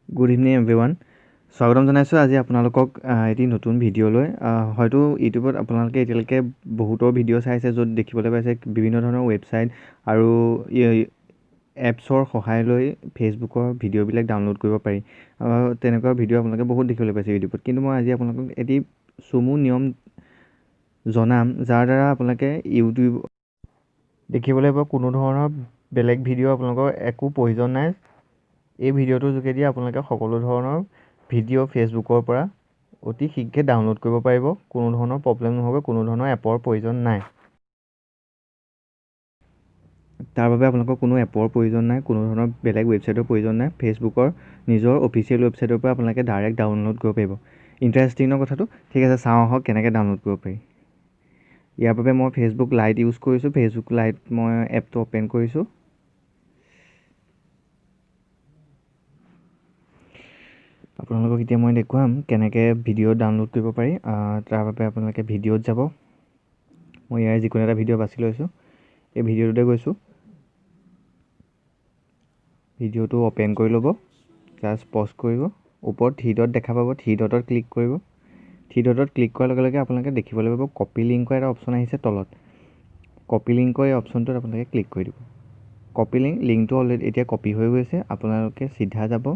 Good evening everyone, স্বাগতম জনাইছোঁ আজি আপোনালোকক এটি নতুন ভিডিঅ'লৈ। হয়তো ইউটিউবত আপোনালোকে এতিয়ালৈকে বহুতৰ ভিডিঅ' চাইছে, য'ত দেখিবলৈ পাইছে বিভিন্ন ধৰণৰ ৱেবছাইট আৰু এপছৰ সহায় লৈ ফেচবুকৰ ভিডিঅ'বিলাক ডাউনলোড কৰিব পাৰি। তেনেকুৱা ভিডিঅ' আপোনালোকে বহুত দেখিবলৈ পাইছে ইউটিউবত। কিন্তু মই আজি আপোনালোকক এটি চমু নিয়ম জনাম, যাৰ দ্বাৰা আপোনালোকে ইউটিউব দেখিবলৈ পাব কোনো ধৰণৰ বেলেগ ভিডিঅ' আপোনালোকৰ একো প্ৰয়োজন নাই। এই ভিডিঅ'টোৰ যোগেদি আপোনালোকে সকলো ধৰণৰ ভিডিঅ' ফেচবুকৰ পৰা অতি শীঘ্ৰে ডাউনলোড কৰিব পাৰিব, কোনো ধৰণৰ প্ৰব্লেম নহ'ব, কোনো ধৰণৰ এপৰ প্ৰয়োজন নাই। তাৰ বাবে আপোনালোকৰ কোনো এপৰ প্ৰয়োজন নাই, কোনো ধৰণৰ বেলেগ ৱেবছাইটৰ প্ৰয়োজন নাই। ফেচবুকৰ নিজৰ অফিচিয়েল ৱেবছাইটৰ পৰা আপোনালোকে ডাইৰেক্ট ডাউনলোড কৰিব পাৰিব। ইণ্টাৰেষ্টিং ন কথাটো? ঠিক আছে, চাওঁ আহক কেনেকৈ ডাউনলোড কৰিব পাৰি। ইয়াৰ বাবে মই ফেচবুক লাইট ইউজ কৰিছোঁ। ফেচবুক লাইট মই এপটো অ'পেন কৰিছোঁ। আপোনালোকক এতিয়া মই দেখুৱাম কেনেকৈ ভিডিঅ' ডাউনলোড কৰিব পাৰি। তাৰ বাবে আপোনালোকে ভিডিঅ'ত যাব। মই ইয়াৰ যিকোনো এটা ভিডিঅ' বাছি লৈছোঁ, এই ভিডিঅ'টোতে গৈছোঁ। ভিডিঅ'টো অ'পেন কৰি ল'ব, জাষ্ট পজ কৰিব, ওপৰত থ্ৰী ডট দেখা পাব, থ্ৰী ডটত ক্লিক কৰিব। থ্ৰী ডটত ক্লিক কৰাৰ লগে লগে আপোনালোকে দেখিবলৈ পাব কপি লিংকৰ এটা অপশ্যন আহিছে তলত। কপি লিংকৰ এই অপশ্যনটোত আপোনালোকে ক্লিক কৰি দিব। কপি লিংক, লিংকটো অলৰেডি এতিয়া কপি হৈ গৈছে। আপোনালোকে চিধা যাব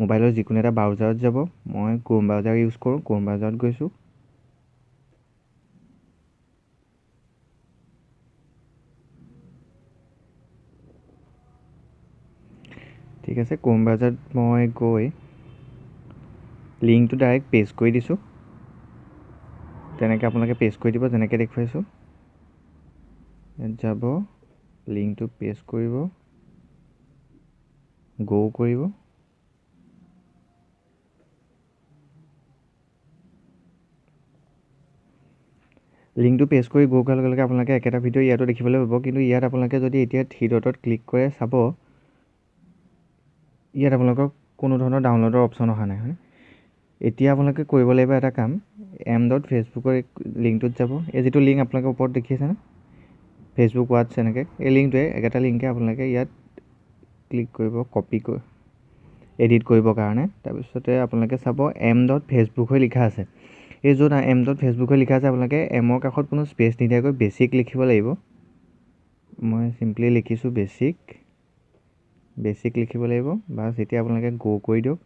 মোবাইলৰ যিকোনো এটা ব্ৰাউজাৰত যাব। মই ক্ৰোম ব্ৰাউজাৰ ইউজ কৰোঁ, ক্ৰোম ব্ৰাউজাৰত গৈছোঁ। ঠিক আছে, ক্ৰোম ব্ৰাউজাৰত মই গৈ লিংকটো ডাইৰেক্ট পেষ্ট কৰি দিছোঁ। তেনেকৈ আপোনালোকে পেষ্ট কৰি দিব যেনেকৈ দেখুৱাইছোঁ। ইয়াত যাব, লিংকটো পেষ্ট কৰিব, গ' কৰিব। লিংকটো পেষ্ট কৰি গ' কৰাৰ লগে লগে আপোনালোকে একেটা ভিডিঅ' ইয়াতো দেখিবলৈ পাব। কিন্তু ইয়াত আপোনালোকে যদি এতিয়া থ্ৰী ডটত ক্লিক কৰে চাব, ইয়াত আপোনালোকৰ কোনো ধৰণৰ ডাউনলোডৰ অপশ্যন অহা নাই, হয়নে? এতিয়া আপোনালোকে কৰিব লাগিব এটা কাম, এম ডট ফেচবুকৰ লিংকটোত যাব। এই যিটো লিংক আপোনালোকে ওপৰত দেখি আছে ন, ফেচবুক ৱাটছ এনেকৈ, এই লিংকটোৱে একেটা লিংকে আপোনালোকে ইয়াত ক্লিক কৰিব, কপি কৰি এডিট কৰিবৰ কাৰণে। তাৰপিছতে আপোনালোকে চাব এম ডট ফেচবুক হৈ লিখা আছে। এই য'ত এম ডট ফেচবুক হৈ লিখা আছে, আপোনালোকে এমৰ কাষত কোনো স্পেচ নিদিয়াকৈ বেছিক লিখিব লাগিব। মই চিম্পলি লিখিছোঁ বেছিক, বেছিক লিখিব লাগিব। বাছ, এতিয়া আপোনালোকে গ' কৰি দিয়ক।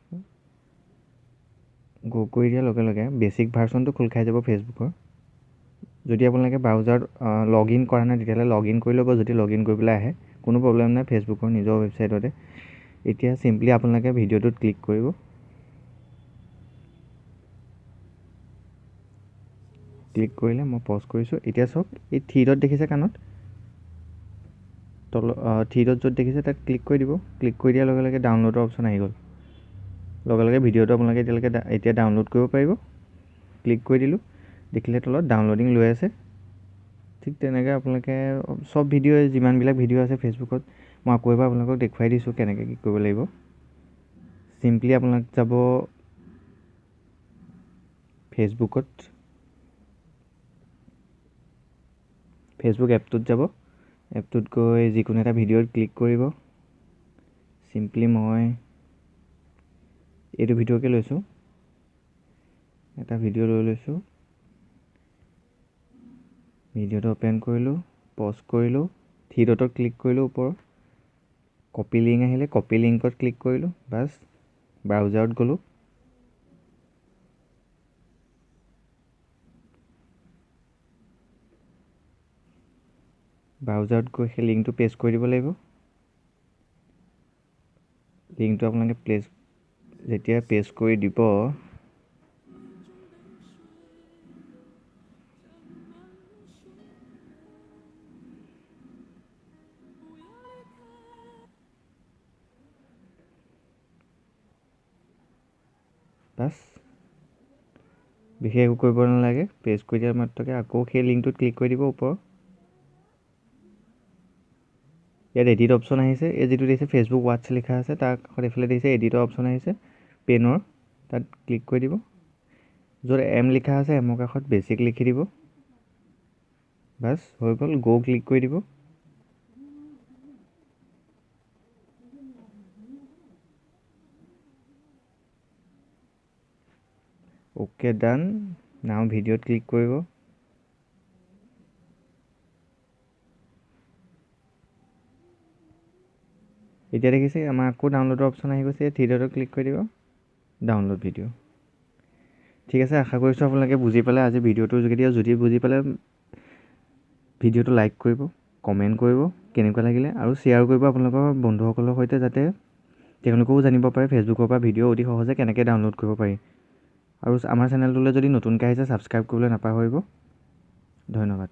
গ' কৰি দিয়াৰ লগে লগে বেছিক ভাৰ্চনটো খোল খাই যাব ফেচবুকৰ। যদি আপোনালোকে ব্ৰাউজাৰত লগ ইন কৰা নাই তেতিয়াহ'লে লগ ইন কৰি ল'ব। যদি লগ ইন কৰি পেলাই আহে কোনো প্ৰব্লেম নাই, ফেচবুকৰ নিজৰ ৱেবছাইটতে। এতিয়া চিম্পলি আপোনালোকে ভিডিঅ'টোত ক্লিক কৰিব। ক্লিক কৰিলে মই পজ কৰিছোঁ। এতিয়া চাওক এই থ্ৰী ডট দেখিছে কাণত তল, থ্ৰী ডট য'ত দেখিছে তাত ক্লিক কৰি দিব। ক্লিক কৰি দিয়াৰ লগে লগে ডাউনলোডৰ অপশ্যন আহি গ'ল। লগে লগে ভিডিঅ'টো আপোনালোকে এতিয়ালৈকে এতিয়া ডাউনলোড কৰিব পাৰিব। ক্লিক কৰি দিলোঁ, দেখিলে তলত ডাউনলোডিং লৈ আছে। ঠিক তেনেকৈ আপোনালোকে চব ভিডিঅ', যিমানবিলাক ভিডিঅ' আছে ফেচবুকত, মই আকৌ এবাৰ আপোনালোকক দেখুৱাই দিছোঁ কেনেকৈ কি কৰিব লাগিব। চিম্পলি আপোনালোক যাব ফেচবুকত, ফেচবুক এপটোত যাব। এপটোত গৈ যিকোনো এটা ভিডিঅ'ত ক্লিক কৰিব। চিম্পলি মই এইটো ভিডিঅ'কে লৈছোঁ, এটা ভিডিঅ' লৈ লৈছোঁ। ভিডিঅ'টো অ'পেন কৰিলোঁ, পজ কৰিলোঁ, থ্ৰী ডটত ক্লিক কৰিলোঁ, ওপৰত কপি লিংক আহিলে কপি লিংকত ক্লিক কৰিলোঁ। বাছ, ব্ৰাউজাৰত গ'লোঁ। ব্ৰাউজাৰত গৈ সেই লিংকটো পেষ্ট কৰি দিব লাগিব। লিংকটো আপোনালোকে যেতিয়া পেষ্ট কৰি দিব, বাছ বিশেষ একো কৰিব নালাগে। পেষ্ট কৰি দিয়াৰ মাত্ৰকে আকৌ সেই লিংকটোত ক্লিক কৰি দিব। ওপৰত ইয়াত এডিট অপশ্যন আহিছে। এই যিটো দেখিছে ফেচবুক ৱাটছ লিখা আছে, তাৰ কাষত এইফালে দেখিছে এডিটৰ অপশ্যন আহিছে পেনৰ, তাত ক্লিক কৰি দিব। য'ত এম লিখা আছে এমৰ কাষত বেছিক লিখি দিব। বাছ হৈ গ'ল, গ' ক্লিক কৰি দিব। অ'কে ডান। নাও ভিডিঅ'ত ক্লিক কৰিব। এতিয়া দেখিছে আমাৰ আকৌ ডাউনলোডৰ অপশ্যন আহি গৈছে, থ্ৰী ডটত ক্লিক কৰি দিব, ডাউনলোড ভিডিঅ'। ঠিক আছে, আশা কৰিছোঁ আপোনালোকে বুজি পালে আজি ভিডিঅ'টোৰ যোগেদি। আৰু যদি বুজি পালে ভিডিঅ'টো লাইক কৰিব, কমেণ্ট কৰিব কেনেকুৱা লাগিলে, আৰু শ্বেয়াৰ কৰিব আপোনালোকৰ বন্ধুসকলৰ সৈতে, যাতে তেওঁলোকেও জানিব পাৰে ফেচবুকৰ পৰা ভিডিঅ' অতি সহজে কেনেকৈ ডাউনলোড কৰিব পাৰি। আৰু আমাৰ চেনেলটোলৈ যদি নতুনকৈ আহিছে ছাবস্ক্ৰাইব কৰিবলৈ নাপাহৰিব। ধন্যবাদ।